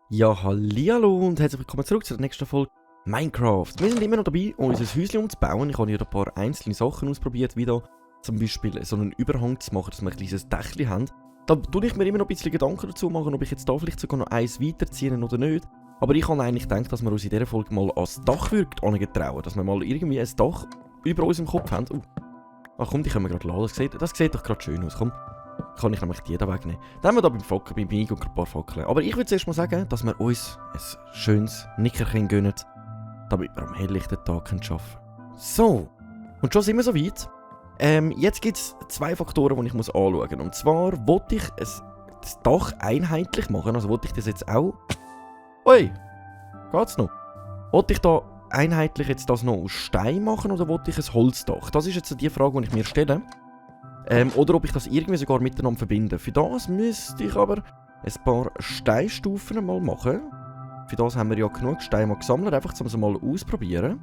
Ja, hallihallo und herzlich willkommen zurück zu der nächsten Folge Minecraft. Wir sind immer noch dabei, unser Häuschen umzubauen. Ich habe hier ein paar einzelne Sachen ausprobiert, wie da zum Beispiel so einen Überhang zu machen, dass wir ein kleines Dächchen haben. Da tue ich mir immer noch ein bisschen Gedanken dazu machen, ob ich jetzt da vielleicht sogar noch eins weiterziehen oder nicht. Aber ich habe eigentlich gedacht, dass wir uns in dieser Folge mal ans Dach trauen, dass wir mal irgendwie ein Dach über unserem Kopf haben. Ach komm, die können wir gerade laden. Das sieht doch gerade schön aus. Komm. Kann ich nämlich die da wegnehmen. Dann haben wir hier beim Migo ein paar Fackeln. Aber ich würde zuerst mal sagen, dass wir uns ein schönes Nickerchen gönnen, damit wir am helllichten Tag arbeiten können. So, und schon sind wir so weit. Jetzt gibt es zwei Faktoren, die ich anschauen muss. Und zwar wollte ich das Dach einheitlich machen. Also wollte ich das jetzt auch... Ui, geht's noch? Wollte ich da einheitlich jetzt das noch aus Stein machen oder wollte ich ein Holzdach? Das ist jetzt die Frage, die ich mir stelle. Oder ob ich das irgendwie sogar miteinander verbinde. Für das müsste ich aber ein paar Steinstufen mal machen. Für das haben wir ja genug Steine mal gesammelt, einfach um es mal ausprobieren.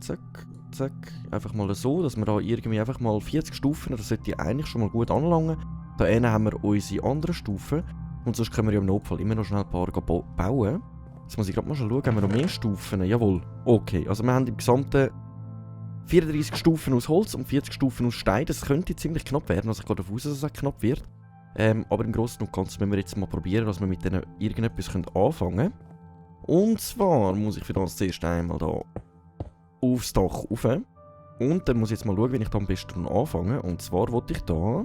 Zack, zack. Einfach mal so, dass wir da irgendwie einfach mal 40 Stufen, das sollte eigentlich schon mal gut anlangen. Da hinten haben wir unsere anderen Stufen. Und sonst können wir ja im Notfall immer noch schnell ein paar bauen. Jetzt muss ich gerade mal schauen, haben wir noch mehr Stufen? Jawohl. Okay, also wir haben im Gesamten 34 Stufen aus Holz und 40 Stufen aus Stein. Das könnte ziemlich knapp werden, also ich gehe davon aus, dass es knapp wird. Aber im Großen und Ganzen müssen wir jetzt mal probieren, dass wir mit denen irgendetwas anfangen können. Und zwar muss ich für das zuerst einmal da aufs Dach rauf. Und dann muss ich jetzt mal schauen, wie ich da am besten anfange. Und zwar wollte ich da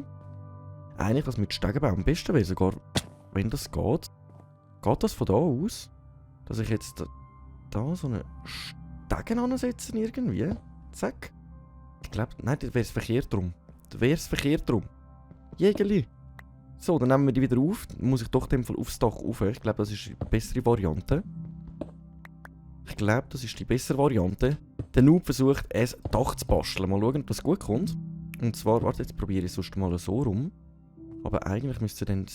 eigentlich das mit Stegenbau am besten wäre, sogar wenn das geht. Geht das von da aus, dass ich jetzt da so eine Stegen ansetze irgendwie? Zack. Ich glaube, nein, das wäre es verkehrt drum. Das wäre es verkehrt drum. Jägerli. So, dann nehmen wir die wieder auf. Dann muss ich doch in dem Fall aufs Dach rauf. Ich glaube, das ist die bessere Variante. Ich glaube, das ist die bessere Variante. Der Noob versucht, ein Dach zu basteln. Mal schauen, ob das gut kommt. Und zwar, warte, jetzt probiere ich es sonst mal so rum. Aber eigentlich müsste dann...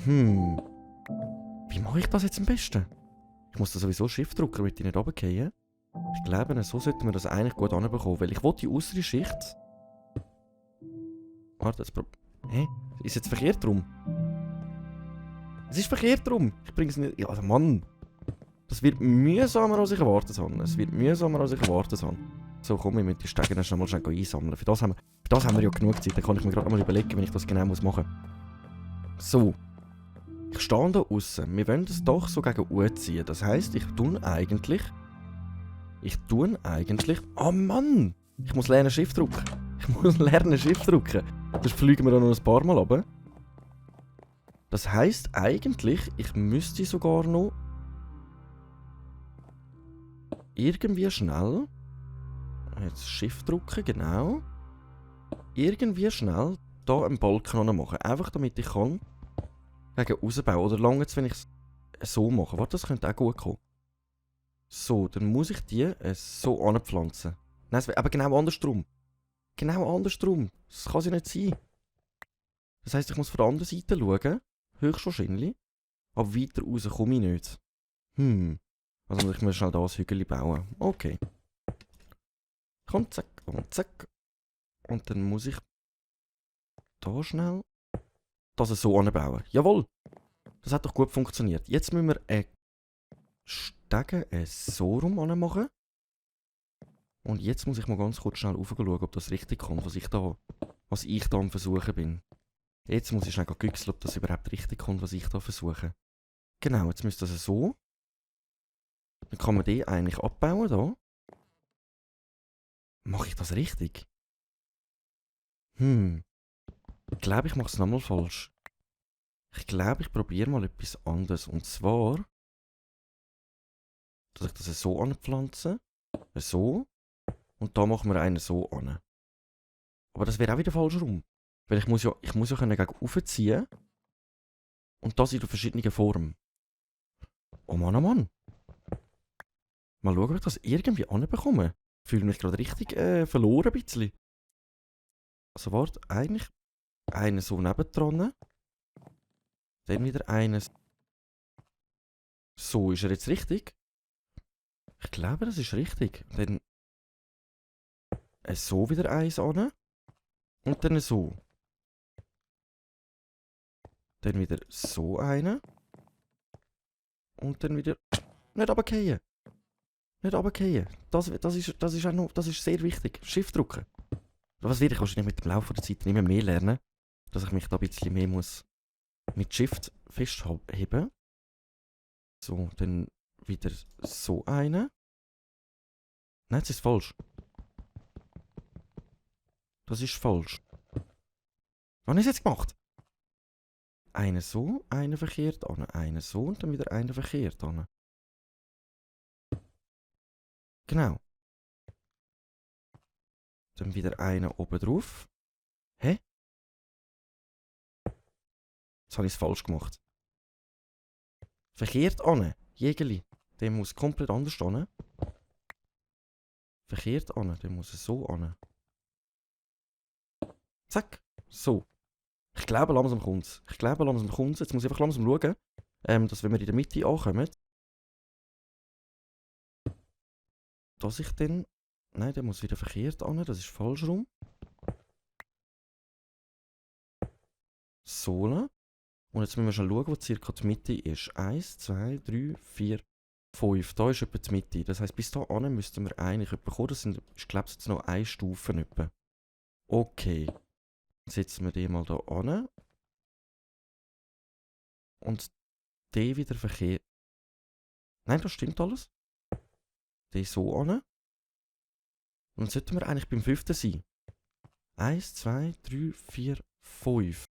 Wie mache ich das jetzt am besten? Ich muss da sowieso Shift drücken, damit ich nicht runterfallen. Ich glaube, so sollten wir das eigentlich gut anbekommen, weil ich will die äußere Schicht... Warte, jetzt hä? Ist jetzt verkehrt drum? Es ist verkehrt drum! Ich bringe es nicht... Ja, also Mann! Das wird mühsamer, als ich erwartet habe. Es wird mühsamer, als ich erwartet habe. So, komm, ich müssen die Stegen schnell mal einsammeln. Für das haben wir ja genug Zeit. Dann kann ich mir gerade mal überlegen, wenn ich das genau machen muss. So. Ich stehe da aussen. Wir wollen das Dach so gegen U ziehen. Das heisst, ich tue eigentlich... Oh Mann! Ich muss lernen Shift drücken. Sonst fliegen wir da noch ein paar Mal runter. Das heisst eigentlich, ich müsste sogar noch... irgendwie schnell... Jetzt Shift drücken, genau. Irgendwie schnell da einen Balken machen. Einfach damit ich kann gegen rausbauen. Oder lange jetzt, wenn ich es so mache. Warte, das könnte auch gut kommen. So, dann muss ich die so anpflanzen. Nein, es wäre aber genau andersrum. Genau andersrum. Das kann ja nicht sein. Das heisst, ich muss von der anderen Seite schauen. Höchstwahrscheinlich. Aber weiter raus komme ich nicht. Also muss ich mir schnell da ein Hügel bauen. Okay. Komm, zack und zack. Und dann muss ich da schnell das so anbauen. Jawohl! Das hat doch gut funktioniert. Jetzt müssen wir eine Stege so rum machen. Und jetzt muss ich mal ganz kurz schnell schauen, ob das richtig kommt, was ich da am Versuchen bin. Jetzt muss ich schnell güchseln, ob das überhaupt richtig kommt, was ich da versuche. Genau, jetzt müsste das so. Dann kann man den eigentlich abbauen da. Mache ich das richtig? Ich glaube, ich mache es nochmal falsch. Ich glaube, ich probiere mal etwas anderes. Und zwar, dass ich das so anpflanze. So. Und da machen wir einen so an. Aber das wäre auch wieder falsch rum. Weil ich muss ja gegen raufziehen. Und das in verschiedenen Formen. Oh Mann, oh Mann. Mal schauen, ob ich das irgendwie anbekomme. Ich fühle mich gerade richtig verloren ein bisschen. Also warte, eigentlich einen so nebendran. Dann wieder eines. So, ist er jetzt richtig? Ich glaube, das ist richtig. Dann so wieder eins an. Und dann so. Dann wieder so eine. Und dann wieder... Nicht runterfallen. Nicht runterfallen. Das ist sehr wichtig. Shift drücken. Was werde ich wahrscheinlich mit dem Laufe der Zeit nicht mehr lernen. Dass ich mich da ein bisschen mehr muss mit Shift festheben. So, dann wieder so eine. Nein, das ist falsch. Das ist falsch. Was habe ich jetzt gemacht? Eine so, eine verkehrt an. Eine so und dann wieder eine verkehrt an. Genau. Dann wieder eine oben drauf. Hä? Jetzt habe ich es falsch gemacht. Verkehrt an. Jägeli. Der muss komplett anders an. Verkehrt an. Der muss so an. Zack. So. Ich glaube, langsam kommt es. Jetzt muss ich einfach langsam schauen, dass wenn wir in der Mitte ankommen, dass ich dann... Nein, der muss wieder verkehrt an. Das ist falsch rum. So. Und jetzt müssen wir schon schauen, wo circa die Mitte ist. 1, 2, 3, 4, 5. Da ist etwa die Mitte. Das heisst, bis dahin müssten wir eigentlich etwa kommen. Das sind, ich glaube, jetzt noch eine Stufe etwa. Okay. Dann setzen wir den mal da an. Und den wieder verkehrt. Nein, das stimmt alles. Den so an. Und dann sollten wir eigentlich beim 5. sein. 1, 2, 3, 4, 5.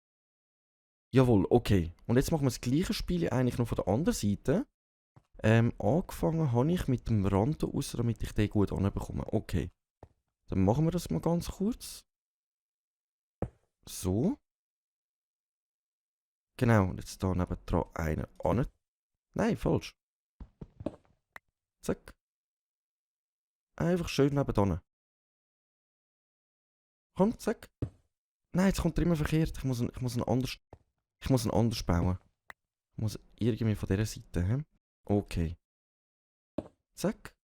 Jawohl, okay. Und jetzt machen wir das gleiche Spiel eigentlich noch von der anderen Seite. Angefangen habe ich mit dem Rand aus, damit ich den gut anbekomme. Okay. Dann machen wir das mal ganz kurz. So. Genau, und jetzt da nebendran einen an. Nein, falsch. Zack. Einfach schön nebenan. Komm, zack. Nein, jetzt kommt er immer verkehrt. Ich muss ihn anders bauen. Ich muss irgendwie von dieser Seite. He? Okay. Zack.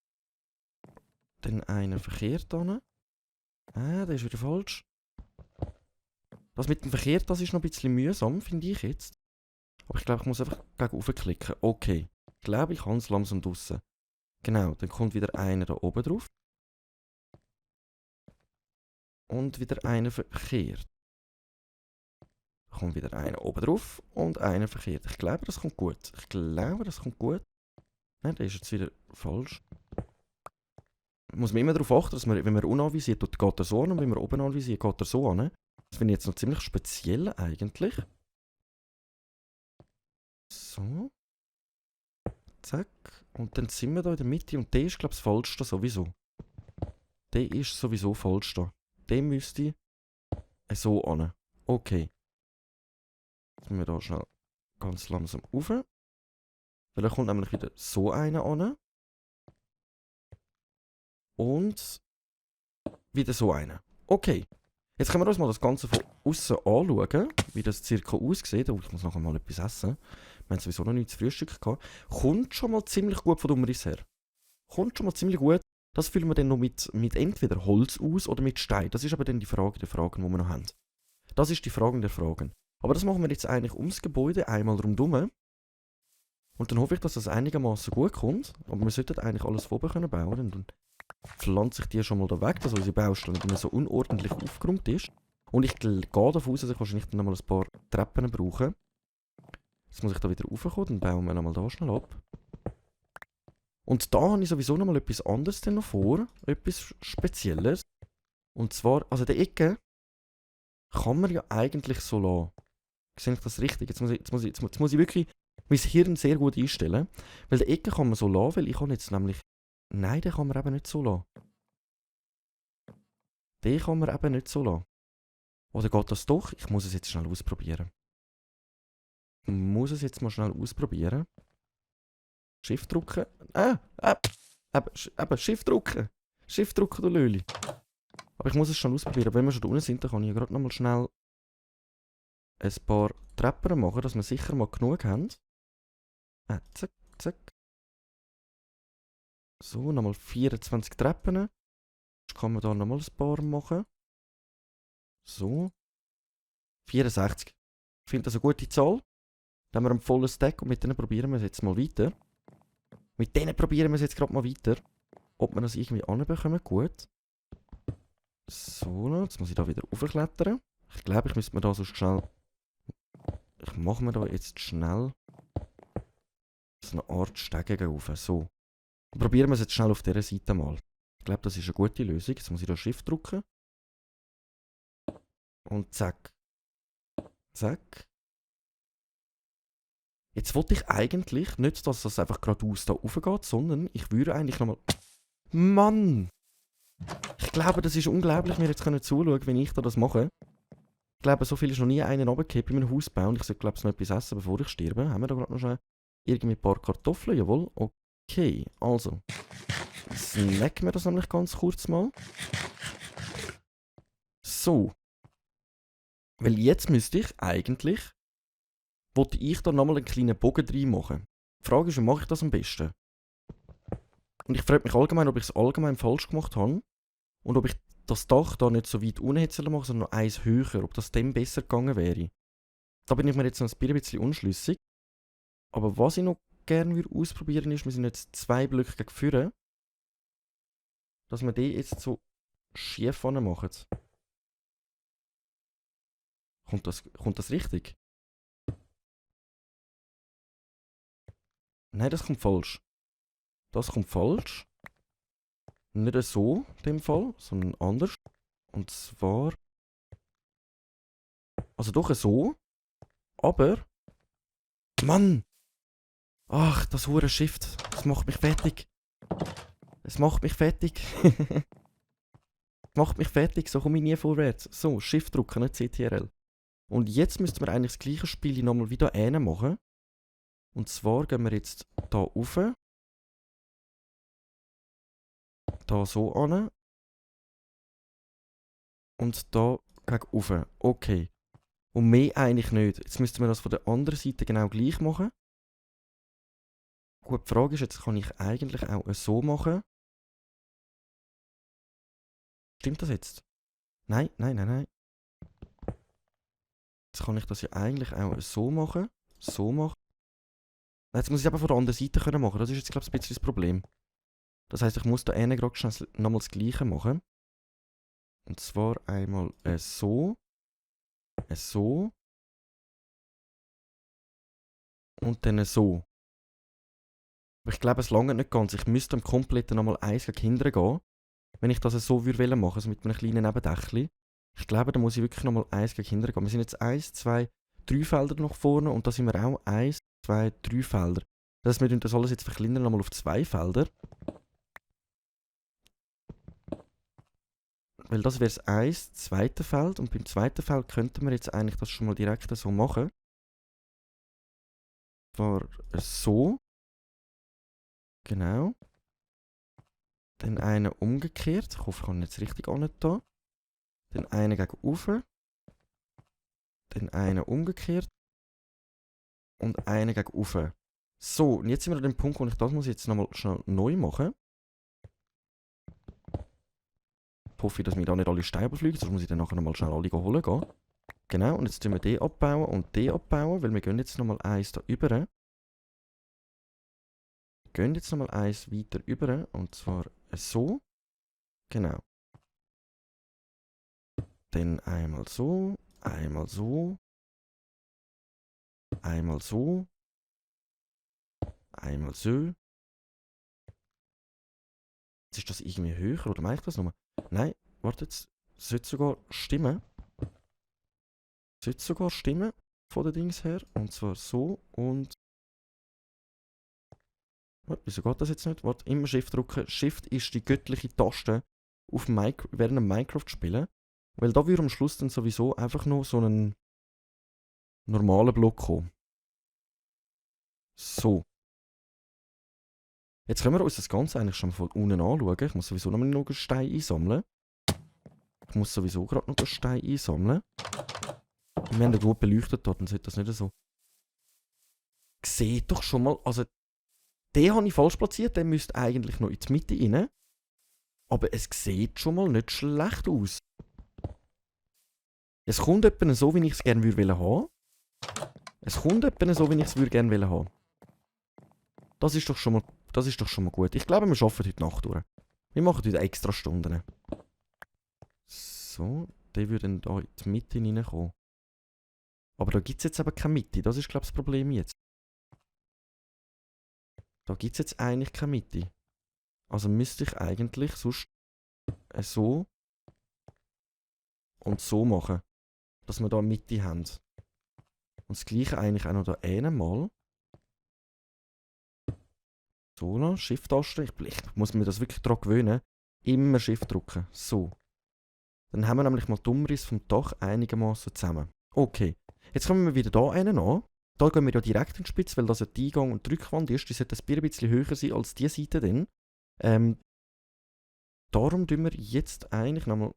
Dann einen verkehrt an. Der ist wieder falsch. Das mit dem Verkehrt, das ist noch ein bisschen mühsam, finde ich jetzt. Aber ich glaube, ich muss einfach gegen oben klicken. Okay. Ich glaube, ich habe es langsam draussen. Genau, dann kommt wieder einer da oben drauf. Und wieder einer verkehrt. Da kommt wieder einer oben drauf und einer verkehrt. Ich glaube, das kommt gut. Nein, der ist jetzt wieder falsch. Muss man immer darauf achten, dass man, wenn man unanvisiert tut, geht er so an und wenn man oben anvisiert, geht er so an. Das finde ich jetzt noch ziemlich speziell eigentlich. So. Zack. Und dann sind wir da in der Mitte und der ist, glaube ich, das Falschste sowieso. Der ist sowieso falsch da. Der müsste so an. Okay. Jetzt müssen wir da schnell ganz langsam rauf. Weil da kommt nämlich wieder so einer an. Und wieder so einer. Okay. Jetzt können wir uns mal das Ganze von außen anschauen, wie das circa aussieht. Oh, ich muss nachher mal etwas essen. Wir haben sowieso noch nichts zu Frühstück gehabt. Kommt schon mal ziemlich gut von der Umriss her. Das füllen wir dann noch mit entweder Holz aus oder mit Stein. Das ist aber dann die Frage der Fragen, die wir noch haben. Das ist die Frage der Fragen. Aber das machen wir jetzt eigentlich ums Gebäude einmal rundherum. Und dann hoffe ich, dass das einigermaßen gut kommt. Aber wir sollten eigentlich alles von oben bauen können. Und dann pflanze ich die schon mal da weg, dass unsere Baustelle nicht mehr so unordentlich aufgeräumt ist. Und ich gehe davon aus, dass ich wahrscheinlich dann nochmal ein paar Treppen brauche. Jetzt muss ich da wieder raufkommen, dann bauen wir nochmal da schnell ab. Und da habe ich sowieso nochmal etwas anderes dann noch vor. Etwas Spezielles. Und zwar, also die Ecke kann man ja eigentlich so lassen. Sehe ich das richtig? Jetzt muss ich wirklich mein Hirn sehr gut einstellen. Weil die Ecke kann man so lassen, weil ich kann jetzt nämlich... Nein, den kann man eben nicht so lassen. Den kann man eben nicht so lassen. Oder geht das doch? Ich muss es jetzt schnell ausprobieren. Ich muss es jetzt mal schnell ausprobieren. Shift drücken. Eben, Shift drücken. Shift drücken, du Löli. Aber ich muss es schon ausprobieren. Aber wenn wir schon da unten sind, dann kann ich gerade nochmal schnell ein paar Treppen machen, dass wir sicher mal genug haben. Zack, zack. So, nochmal 24 Treppen. Jetzt kann man da nochmal ein paar machen. So. 64. Ich finde das eine gute Zahl. Dann haben wir einen vollen Stack und mit denen probieren wir es jetzt mal weiter. Mit denen probieren wir es jetzt gerade mal weiter. Ob wir das irgendwie anbekommen. Gut. So, jetzt muss ich da wieder raufklettern. Ich glaube, ich müsste mir da so schnell... Ich mache mir da jetzt schnell so eine Art Stege rauf. So. Dann probieren wir es jetzt schnell auf dieser Seite mal. Ich glaube, das ist eine gute Lösung. Jetzt muss ich da Shift drücken. Und zack. Zack. Jetzt wollte ich eigentlich nicht, dass das einfach geradeaus da raufgeht, sondern ich würde eigentlich nochmal... Mann! Ich glaube, das ist unglaublich, mir jetzt zuschauen, wenn ich da das mache. Ich glaube, so viel ist noch nie einen runtergekippt in meinem Hausbau und ich sollte, glaube ich, noch etwas essen, bevor ich sterbe. Haben wir da gerade noch schnell irgendwie ein paar Kartoffeln? Jawohl. Okay, also. Snacken wir das nämlich ganz kurz mal. So. Weil jetzt müsste ich eigentlich... Wollte ich da nochmal einen kleinen Bogen reinmachen. Die Frage ist, wie mache ich das am besten? Und ich frage mich allgemein, ob ich es allgemein falsch gemacht habe. Und ob ich das Dach da nicht so weit unten hätte machen, sondern noch eins höher. Ob das dem besser gegangen wäre. Da bin ich mir jetzt noch ein bisschen unschlüssig. Aber was ich noch gerne ausprobieren würde, ist, wir sind jetzt 2 Blöcke gegen vorne. Dass wir die jetzt so schief machen. Kommt das richtig? Nein, das kommt falsch. Das kommt falsch. Nicht so, in dem Fall, sondern anders. Und zwar... Also doch so. Aber... Mann! Ach, das hure Shift. Das macht mich fertig. Es macht mich fertig. Macht mich fertig, so komme ich nie vorwärts. So, Shift drücken, nicht CTRL. Und jetzt müssten wir eigentlich das gleiche Spiel nochmal wieder machen. Und zwar gehen wir jetzt da rauf. Da so an. Und da gegen rauf. Okay. Und mehr eigentlich nicht. Jetzt müssten wir das von der anderen Seite genau gleich machen. Gut, die Frage ist, jetzt kann ich eigentlich auch so machen. Stimmt das jetzt? Nein, nein, nein, nein. Jetzt kann ich das ja eigentlich auch so machen. So machen. Jetzt muss ich es aber von der anderen Seite können machen. Das ist jetzt, glaube ich, ein bisschen das Problem. Das heisst, ich muss da gerade schnell nochmal das Gleiche machen. Und zwar einmal so. So. Und dann so. Aber ich glaube, es lange nicht ganz. Ich müsste am kompletten nochmal eins gegen hinten gehen. Wenn ich das so würde machen, also mit einem kleinen Nebendächli. Ich glaube, da muss ich wirklich nochmal eins gegen hinten gehen. Wir sind jetzt 1, 2, 3 Felder nach vorne und da sind wir auch 1, 2, 3 Felder. Das heißt, wir tun das alles jetzt verkleinern nochmal auf 2 Felder. Weil das wäre das 1, zweite Feld und beim zweiten Feld könnten wir jetzt eigentlich das schon mal direkt so machen. War so. Genau. Dann einen umgekehrt. Ich hoffe, ich kann jetzt richtig an da. Dann einen gegen oben. Dann einen umgekehrt. Und einen gegen oben. So, und jetzt sind wir an dem Punkt, wo ich das muss jetzt nochmal schnell neu machen. Ich hoffe, dass mir da nicht alle Steine fliegen, sonst muss ich dann nachher nochmal schnell alle holen gehen. Genau, und jetzt tun wir den abbauen und den abbauen, weil wir gehen jetzt nochmal eins da rüber. Wir gehen jetzt nochmal eins weiter rüber, und zwar so. Genau. Dann einmal so, einmal so. Einmal so. Einmal so. Jetzt ist das irgendwie höher, oder meine ich das nochmal? Nein, warte jetzt. Sollte sogar stimmen. Sollte sogar stimmen, von den Dings her. Und zwar so und... Warte, wieso geht das jetzt nicht? Warte, immer Shift drücken. Shift ist die göttliche Taste auf während einem Minecraft spielen. Weil da würde am Schluss dann sowieso einfach noch so einen normalen Block kommen. So. Jetzt können wir uns das Ganze eigentlich schon von unten anschauen. Ich muss sowieso noch einen Stein einsammeln. Ich muss sowieso gerade noch einen Stein einsammeln. Wir haben den gut beleuchtet dort, dann sollte das nicht so. Seht doch schon mal, also Den habe ich falsch platziert, der müsste eigentlich noch in die Mitte rein. Aber es sieht schon mal nicht schlecht aus. Es kommt etwa so, wie ich es gerne würde haben. Es kommt etwa so, wie ich es gerne haben. Das ist doch schon mal gut. Ich glaube, wir arbeiten heute Nacht durch. Wir machen heute extra Stunden. So, der würde dann da in die Mitte reinkommen. Aber da gibt es jetzt eben keine Mitte. Das ist, glaube ich, das Problem jetzt. Da gibt es jetzt eigentlich keine Mitte. Also müsste ich eigentlich sonst so und so machen. Dass wir da eine Mitte haben. Und das gleiche eigentlich auch noch da einmal. So noch, Shift-Taste. Ich muss mir das wirklich daran gewöhnen. Immer Shift drücken. So. Dann haben wir nämlich mal die Umriss vom Dach einigermaßen zusammen. Okay. Jetzt kommen wir wieder da einen an. Da gehen wir ja direkt in die Spitze, weil das ja die Eingang und die Rückwand ist. Die sollte ein bisschen höher sein als diese Seite dann. Darum tun wir jetzt eigentlich nochmal...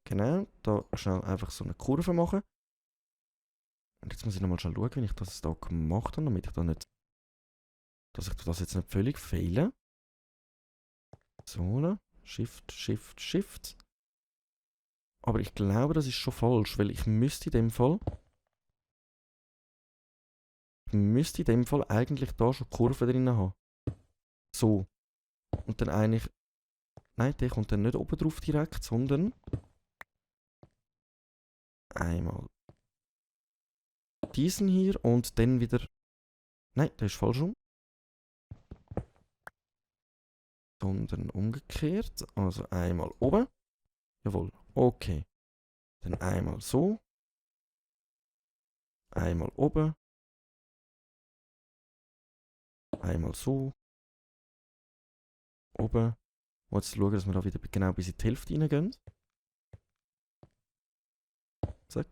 Genau, da schnell einfach so eine Kurve machen. Und jetzt muss ich nochmal schauen, wie ich das da gemacht habe, damit ich da nicht... Dass ich das jetzt nicht völlig fehle. So, Shift, Shift, Shift. Aber ich glaube, das ist schon falsch, weil ich müsste in dem Fall... eigentlich da schon Kurven drin haben. So. Und dann eigentlich... Nein, der kommt dann nicht oben drauf direkt, sondern... Einmal diesen hier und dann wieder... Nein, der ist falsch rum. Sondern umgekehrt. Also einmal oben. Jawohl, okay. Dann einmal so. Einmal oben. Einmal so. Oben. Und jetzt schauen, dass wir da wieder genau bis in die Hälfte reingehen. Zack.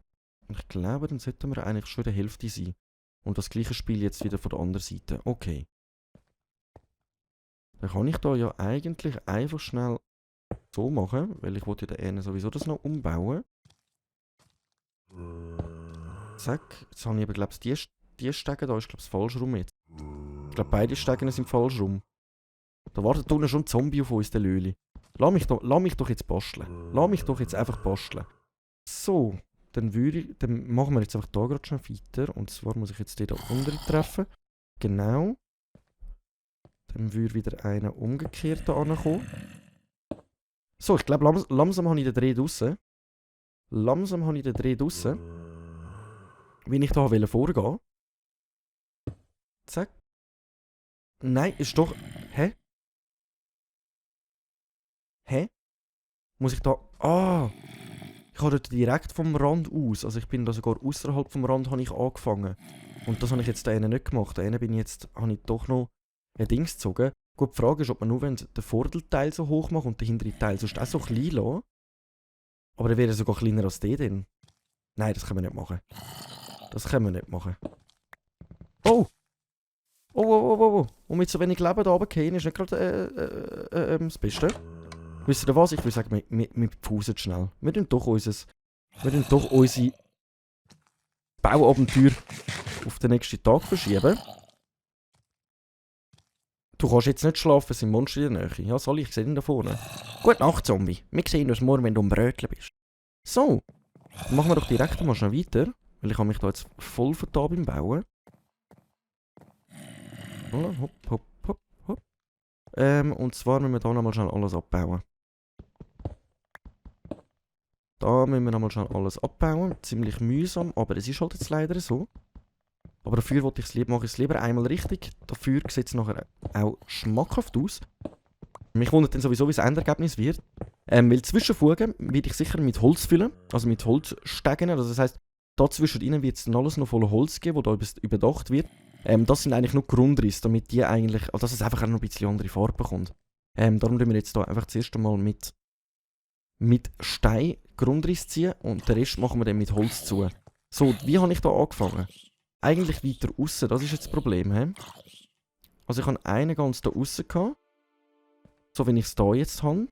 Und ich glaube, dann sollten wir eigentlich schon in der Hälfte sein. Und das gleiche Spiel jetzt wieder von der anderen Seite. Okay. Dann kann ich da ja eigentlich einfach schnell so machen, weil ich wollte ja den sowieso das noch umbauen. Zack. Jetzt habe ich aber, glaube ich, die Stege da ist, glaube ich, falsch rum jetzt. Ich glaube, beide Stegen sind falsch rum. Da wartet unten schon ein Zombie auf uns, der Löli. Lass mich doch jetzt basteln. Lass mich doch jetzt einfach basteln. So. Dann machen wir jetzt einfach da gerade schon weiter. Und zwar muss ich jetzt den da unten treffen. Genau. Dann würde wieder einer umgekehrt da ankommen. So, ich glaube, langsam habe ich den Dreh draussen. Wie ich da vorgehen. Zack. Nein, ist doch... Hä? Hä? Muss ich da... Ah! Ich habe dort direkt vom Rand aus. Also ich bin da sogar außerhalb vom Rand habe ich angefangen. Und das habe ich jetzt da nicht gemacht. Da habe ich doch noch ein Dings gezogen. Gut, die Frage ist, ob man nur wenn den Vorderteil so hoch macht und den hinteren Teil sonst auch so klein lässt. Aber der wäre sogar kleiner als der denn. Nein, das können wir nicht machen. Oh! Oh! Und mit so wenig Leben da runtergehen ist nicht gerade das Beste. Wisst ihr was? Ich würde sagen, wir pausen schnell. Wir tun doch unsere Bauabenteuer auf den nächsten Tag verschieben. Du kannst jetzt nicht schlafen, es sind Monster in der Nähe. Ja, soll ich? Ich sehe ihn da vorne. Gute Nacht, Zombie. Wir sehen uns morgen, wenn du am Bröteln bist. So, dann machen wir doch direkt mal schnell weiter. Weil ich habe mich da jetzt voll vertan beim Bauen. Hopp. Und zwar müssen wir da nochmal schnell alles abbauen. Da müssen wir nochmal schnell alles abbauen. Ziemlich mühsam, aber es ist halt jetzt leider so. Aber dafür mache ich es lieber einmal richtig. Dafür sieht es nachher auch schmackhaft aus. Mich wundert dann sowieso, wie das Endergebnis wird. Weil Zwischenfugen werde ich sicher mit Holz füllen. Also mit Holzstegen. Also das heisst, da zwischen ihnen wird es dann alles noch voller Holz geben, wo da überdacht wird. Das sind eigentlich nur Grundrisse, damit die eigentlich, also dass es einfach auch noch ein bisschen andere Farbe bekommt. Darum tun wir jetzt da einfach zuerst einmal mit Stein Grundriss ziehen und den Rest machen wir dann mit Holz zu. So, wie habe ich da angefangen? Eigentlich weiter außen, das ist jetzt das Problem. He? Also ich habe einen ganz da außen gehabt. So wie ich es da jetzt habe.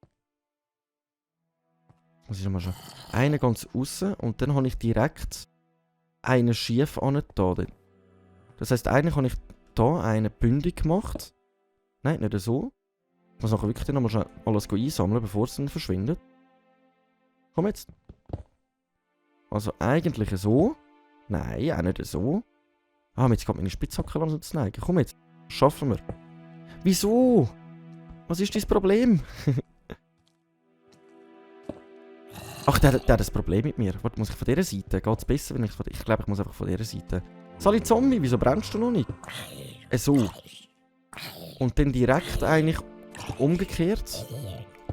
Muss ich nochmal schauen. Einen ganz außen und dann habe ich direkt einen schief angetan. Das heisst, eigentlich habe ich hier eine bündig gemacht. Nein, nicht so. Ich muss nachher wirklich nochmal schnell alles einsammeln, bevor es dann verschwindet. Komm jetzt. Also eigentlich so. Nein, auch nicht so. Ah, jetzt geht meine Spitzhacke langsam zu neigen. Komm jetzt. Schaffen wir. Wieso? Was ist dein Problem? Ach, der hat das Problem mit mir. Warte, muss ich von dieser Seite? Geht es besser, wenn ich von... Ich glaube, ich muss einfach von dieser Seite. Sally Zombie, wieso brennst du noch nicht? So. Und dann direkt eigentlich umgekehrt.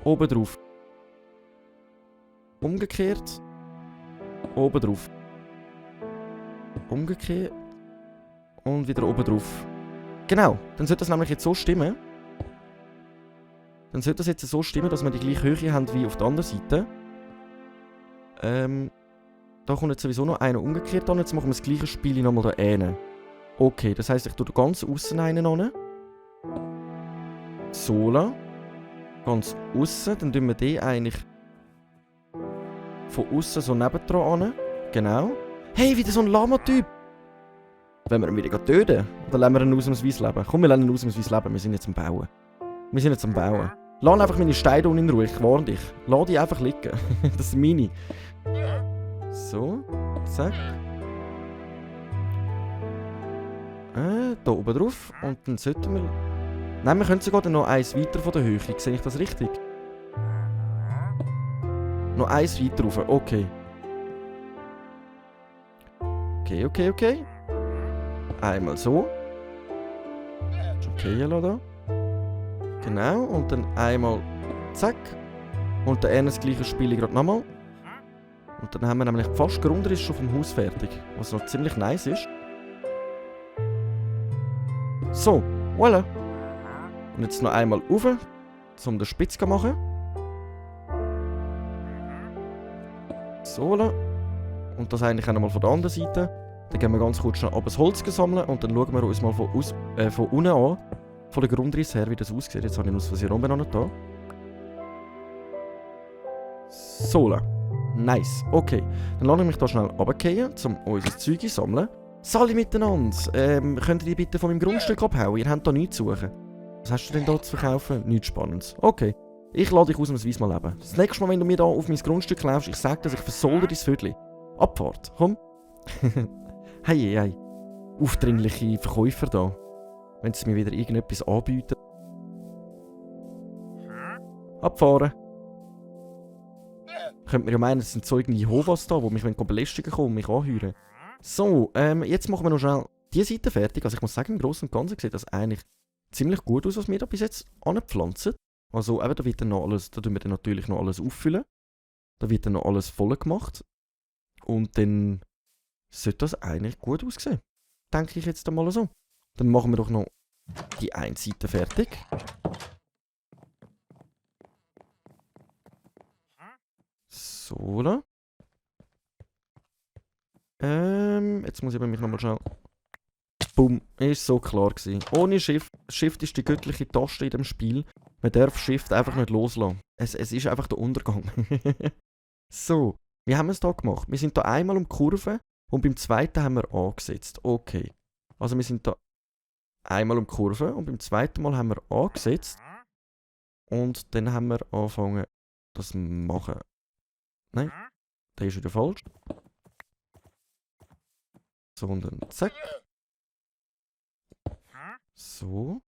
Oben drauf. Umgekehrt. Oben drauf. Umgekehrt. Und wieder oben drauf. Genau. Dann sollte das nämlich jetzt so stimmen. Dann sollte das jetzt so stimmen, dass wir die gleiche Höhe haben wie auf der anderen Seite. Da kommt jetzt sowieso noch einer umgekehrt an. Jetzt machen wir das gleiche Spiel nochmal da hinten. Okay, das heisst, ich tue da ganz aussen einen an. So lang. Ganz aussen. Dann tun wir den eigentlich von aussen so nebendran an. Genau. Hey, wieder so ein Lama-Typ! Wenn wir ihn wieder töten? Oder lassen wir ihn ausnahmsweise leben? Komm, wir lassen ihn ausnahmsweise leben. Wir sind jetzt am Bauen. Wir sind jetzt am Bauen. Lass einfach meine Steine unten in Ruhe. Ich warne dich. Lass die einfach liegen. Das sind meine. So. Zack. Da oben drauf. Und dann sollten wir... Nein, wir können sogar noch eins weiter von der Höhe. Sehe ich das richtig? Noch eins weiter rauf. Okay. Okay. Einmal so. Okay, da. Genau. Und dann einmal zack. Und dann das gleiche Spiel gerade nochmal. Und dann haben wir nämlich fast den Grundriss schon vom Haus fertig. Was noch ziemlich nice ist. So, voilà. Und jetzt noch einmal rauf, um den Spitz zu machen. So, voilà. Und das eigentlich auch nochmal von der anderen Seite. Dann gehen wir ganz kurz schnell ab das Holz sammeln und dann schauen wir uns mal von unten an, von der Grundriss her, wie das aussieht. Jetzt habe ich aus Versehen oben noch da. So, nice. Okay, dann lasse ich mich da schnell runterfallen, um unser Zeug zu sammeln. Sally miteinander, könnt ihr bitte von meinem Grundstück abhauen? Ihr habt da nichts zu suchen. Was hast du denn da zu verkaufen? Nichts Spannendes. Okay, ich lade dich ausnahmsweise mal leben. Das nächste Mal, wenn du mir da auf mein Grundstück läufst, ich sage, dass ich versolde dein Viertel. Abfahrt, komm. Hey. Aufdringliche Verkäufer da. Wenn sie mir wieder irgendetwas anbieten. Abfahren. Könnte man ja meinen, es sind so irgendwie Jehovas da, die mich belästigen kommen und mich anheuern. So, jetzt machen wir noch schnell diese Seite fertig. Also ich muss sagen, im Großen und Ganzen sieht das eigentlich ziemlich gut aus, was wir da bis jetzt anpflanzen. Also eben, da wird dann noch alles, da tun wir dann natürlich noch alles auffüllen. Da wird dann noch alles voll gemacht. Und dann sollte das eigentlich gut aussehen. Denke ich jetzt einmal so. Dann machen wir doch noch die eine Seite fertig. So, da. Jetzt muss ich mich nochmal schnell... Bumm, ist so klar gewesen. Ohne Shift. Shift ist die göttliche Taste in dem Spiel. Man darf Shift einfach nicht loslassen. Es ist einfach der Untergang. So, wie haben wir es da gemacht? Wir sind da einmal um die Kurve und beim zweiten haben wir angesetzt. Okay. Also wir sind da einmal um die Kurve und beim zweiten Mal haben wir angesetzt. Und dann haben wir angefangen, das zu machen. Nein, der ist wieder falsch. So, und dann zack. So.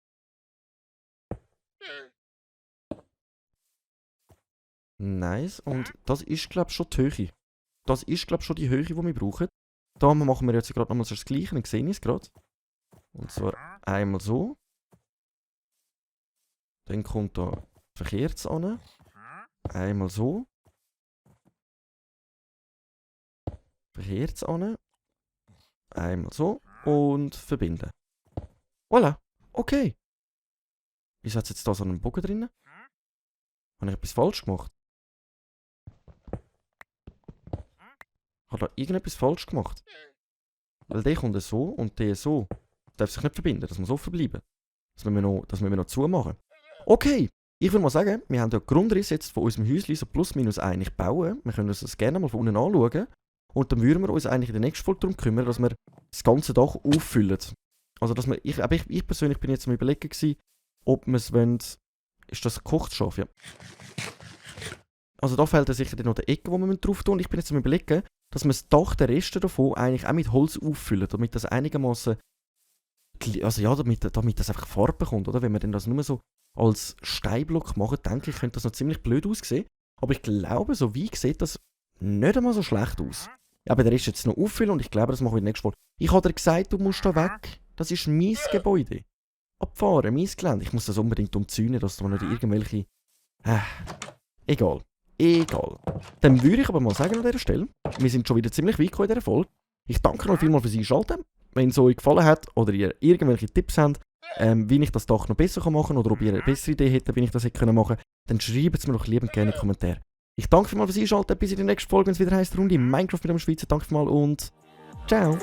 Nice. Und das ist, glaube ich, schon die Höhe. Das ist, glaube ich, schon die Höhe, die wir brauchen. Da machen wir jetzt gerade nochmal das Gleiche. Ich sehe es gerade. Und zwar einmal so. Dann kommt da verkehrt an. Einmal so. Verkehrt an. Einmal so. Und verbinden. Voilà. Okay. Wieso hat es jetzt da so einen Bogen drin? Habe ich etwas falsch gemacht? Habe da irgendetwas falsch gemacht? Weil der kommt so und der so. Das darf sich nicht verbinden, das muss offen bleiben. Das müssen wir noch zumachen. Okay, ich würde mal sagen, wir haben den Grundriss jetzt von unserem Häuschen so plus minus einig bauen. Wir können uns das gerne mal von unten anschauen. Und dann würden wir uns eigentlich in der nächsten Folge darum kümmern, dass wir das ganze Dach auffüllen. Also, dass man, ich persönlich bin jetzt am Überlegen gewesen, ob man es wollen. Ist das gekocht Schaf? Ja. Also da fehlt ja sicher dann noch der Ecke, wo man drauf tun. Ich bin jetzt am Überlegen, dass man das Dach, den Rest davon, eigentlich auch mit Holz auffüllen, damit das einigermaßen, also ja, damit das einfach Farbe bekommt, oder? Wenn wir dann das nur so als Steinblock machen, denke ich, könnte das noch ziemlich blöd aussehen. Aber ich glaube, so wie sieht das nicht einmal so schlecht aus. Ja, aber der Rest jetzt noch auffüllen und ich glaube, das machen wir nächstes Mal. Ich habe dir gesagt, du musst da weg. Das ist mein Gebäude. Abfahren, mein Gelände. Ich muss das unbedingt umzäunen, dass da nicht irgendwelche... Egal. Egal. Dann würde ich aber mal sagen an dieser Stelle, wir sind schon wieder ziemlich weit gekommen in dieser Folge. Ich danke euch vielmals fürs Einschalten. Wenn es euch gefallen hat oder ihr irgendwelche Tipps habt, wie ich das Dach noch besser machen kann oder ob ihr eine bessere Idee hättet, wie ich das hätte machen können, dann schreibt es mir doch liebend gerne in die Kommentare. Ich danke vielmals fürs Einschalten. Bis in der nächsten Folge, wenn es wieder heisst Runde Minecraft mit dem Schweizer. Danke vielmals und ciao.